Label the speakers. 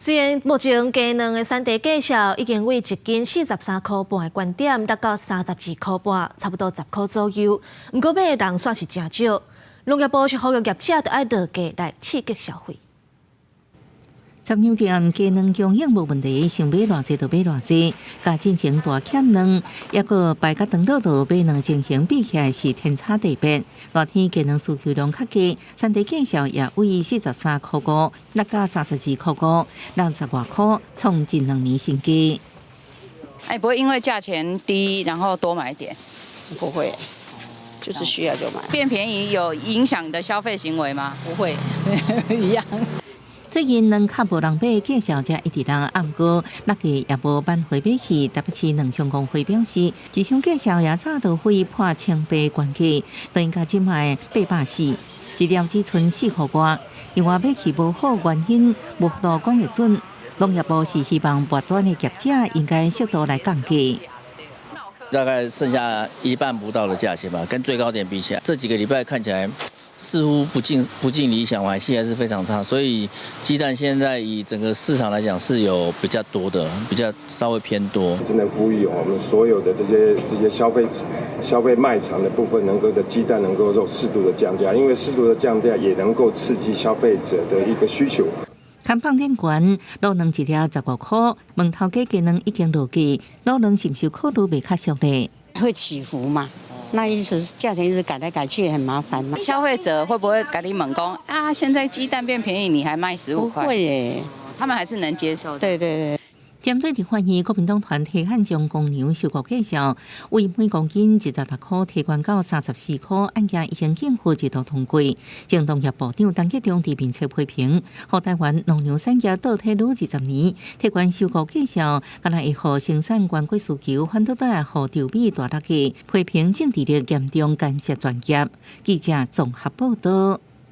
Speaker 1: 雖然目前雞卵的產地價數已經為一斤43塊半的懸點，落到32塊半，差不多10箍左右。毋過買的人煞是誠少。農業部是呼籲業者著愛落價來刺激消費。
Speaker 2: 雜糧店雞卵供應無問題，想買偌濟就買偌濟。佮進前大欠卵，抑閣排甲長落落買卵情形比起來是天差地別。熱天雞卵需求量較低，產地價數也為43塊5，落到32塊5，60外箍，創近2年新低。
Speaker 3: 哎，不會因為價錢低，然後多買一點？
Speaker 4: 不會，就是需要就買。
Speaker 3: 變便宜有影響你的消費行為嗎？
Speaker 4: 不會，一樣。
Speaker 2: 最近卵較無人買，價數才一直落，毋過落價也無挽回買氣。台北市卵商公會表示，市場價數也早就會破千倍懸價，等於共這擺840，一粒只賰4箍外。另外買氣無好原因無法度講會準。農業部是希望末端的業者應該適度來降價。
Speaker 5: 大概剩下一半不到的價錢吧，跟最高點比起來，這幾個禮拜看起來似乎不盡理想，買氣還是非常差，所以雞蛋現在以整個市場來講是有比較多的，比較稍微偏多。
Speaker 6: 真的呼籲我們所有的這些消費賣場的部分，能夠的雞蛋能夠做適度的降價，因為適度的降價也能夠刺激消費者的一個需求。
Speaker 2: 看放電懸，滷卵一粒10外箍，問頭家雞卵已經落價，滷卵是毋是考慮賣較俗咧？
Speaker 7: 會起伏嘛？那意思是價錢一直改來改去，很麻煩嘛。
Speaker 3: 消費者會不會共你問講啊？現在雞蛋變便宜，你還賣15塊？
Speaker 7: 不會耶，
Speaker 3: 他們還是能接受。
Speaker 7: 對對對。
Speaker 2: 針對立法院國民黨團提案將公糧收購價數為每公斤26箍提懸到34箍，案件已經經過一度通過。前農業部長陳吉仲佇面冊批評，予台灣農糧產業倒退20年，提懸收購價數，敢若會予生產懸過需求，反倒來予稻米大落價，批評政治力嚴重干涉專業。記者綜合報導。